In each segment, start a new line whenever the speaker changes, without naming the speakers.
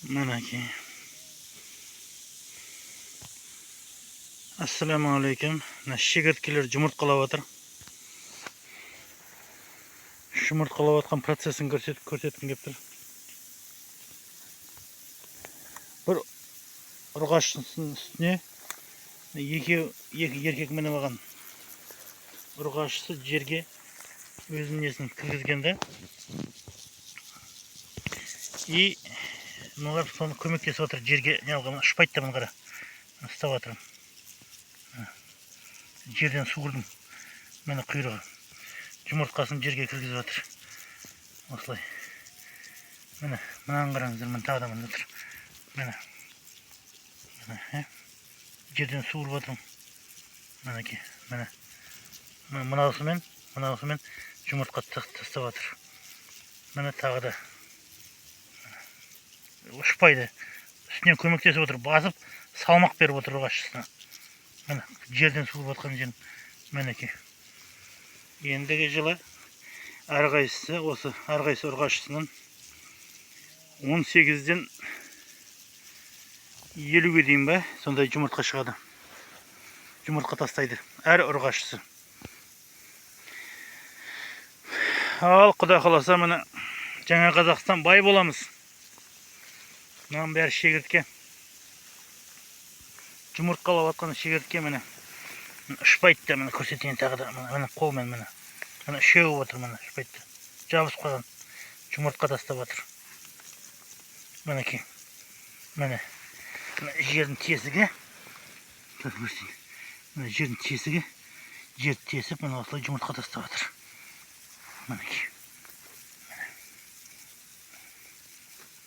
Мінекей. Ассалаумағалейкум. Мына шегірткелер жұмыртқалап жатыр. Жұмыртқалап жатқан процесін көрсеткім келіп тұр. Бір ұрғашының үстіне екі еркек мініп алған. Ұрғашысы жерге өзінің несін кіргізген де. И мыналар соны көмектесіп отыр, жерге не алған, ұшпайды да, мына қара. Ұстап жатырмын. Жерден суырдым. Міне құйрығы. Жұмыртқасын жерге кіргізіп жатыр. Осылай. Міне, мынаны қараңыздар, міне тағы да міне тұр. Міне. Міне, жерден суырып жатырмын. Мінекей, міне. Мынаусымен жұмыртқа тастап жатыр. Міне тағы да. Ұшпайды. Үстінен көмектесіп отыр, басып салмақ беріп отыр ұрғашысына. Міне, жерден суырып жатқан жерін. Мінекей. Ендігі жылы әрқайсысы осы әрқайсысы ұрғашысынан 18-ден 50-ге дейін бе, сондай жұмыртқа шығады. Жұмыртқа тастайды әр ұрғашысы. Ал Құдай қаласа, міне жаңа Қазақстан бай боламыз. Мынаның бәрі шегіртке. Жұмыртқалап жатқан шегіртке, міне. Ұшпайды да, міне көрсетейін тағы да. Міне қолмен, міне. Міне үшеуі отыр, міне ұшпайды да. Жабысып қалған. Жұмыртқа тастап жатыр. Мінекей. Міне. Міне жердің тесігі. Көрсетейін. Міне жердің тесігі. Жерді тесіп, міне осылай жұмыртқа тастап жатыр. Мінекей.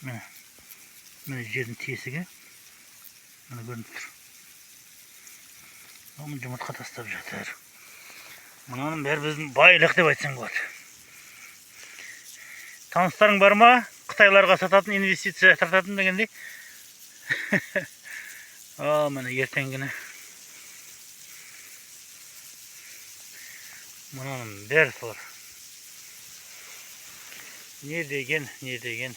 Міне. Міне жердің тесігі. Міне көрініп тұр. Оны жұмыртқа тастап жатыр. Мынаның бәрі біздің байлық деп айтсаң болады. Таныстарың бар ма? Қытайларға сататын, инвестиция тартатын дегендей. Ал міне ертеңгіні. Мынаның бәрі солар. Не деген, не деген.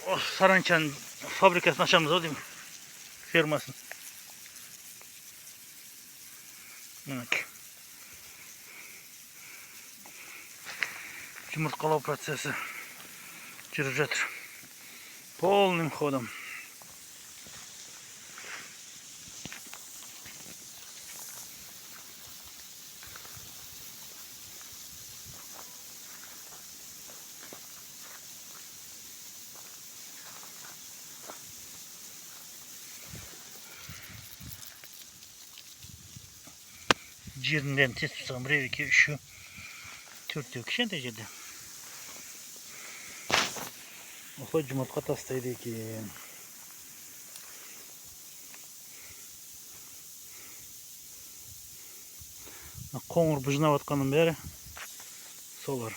Осы саранчаның фабрикасын ашамыз ау деймін. Фермасын. Мінекей. Жұмыртқалау процесі жүріп жатыр. Полным ходом. Жердің бәрін тесіп тастаған. Біреу, екеу, үшеу, төртеу. Кішкентай жерде. Осылай жұмыртқа тастайды екен. Қоңыр быжынап жатқанның бәрі солар.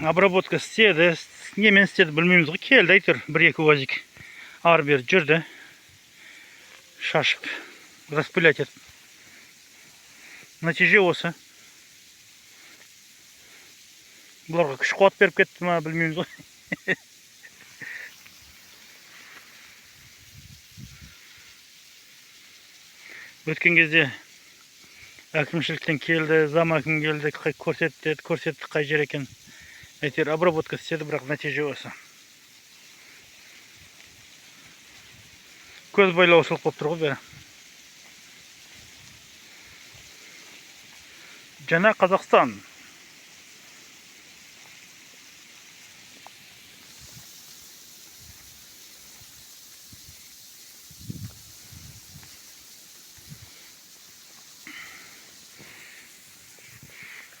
Обработка істеді, немен істеді білмейміз ғой, келді әйтеуір бір-екі уазик ары бері жүрді, шашып, распылять етіп. Нәтиже осы. Бұларға күш қуат беріп кетті ма, білмейміз ғой. Өткен кезде әкімшіліктен келді, зам әкім келді, көрсетті, көрсетті қай жер екен. Әйтеуір обработка істеді, бірақ нәтиже осы. Көз байлаушылық болып тұр ғой бәрі. Жаңа Қазақстан.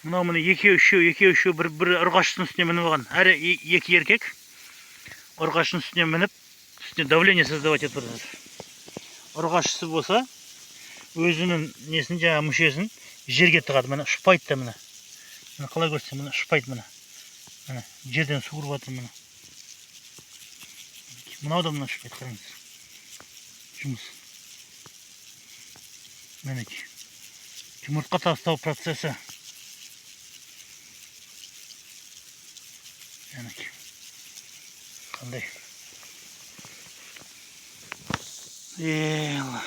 Мынау, міне, екеу, үшеу, екеу, үшеу, бір бір ұрғашының үстіне мініп алған. Әрі екі еркек ұрғашының үстіне мініп, үстіне давление создавать етіп жатыр. Ұрғашысы болса, өзінің несін, жаңағы мүшесін жерге тығады. Міне, ұшпайды да, міне. Міне, қалай көрсетсем, міне, ұшпайды, міне. Міне, жерден суырып жатыр, міне. Мынау да, мына, ұшпайды, қараңыз. Жұмыс. Мінекей. Жұмыртқа тастау процесі. Мінекей. Қандай. Ела.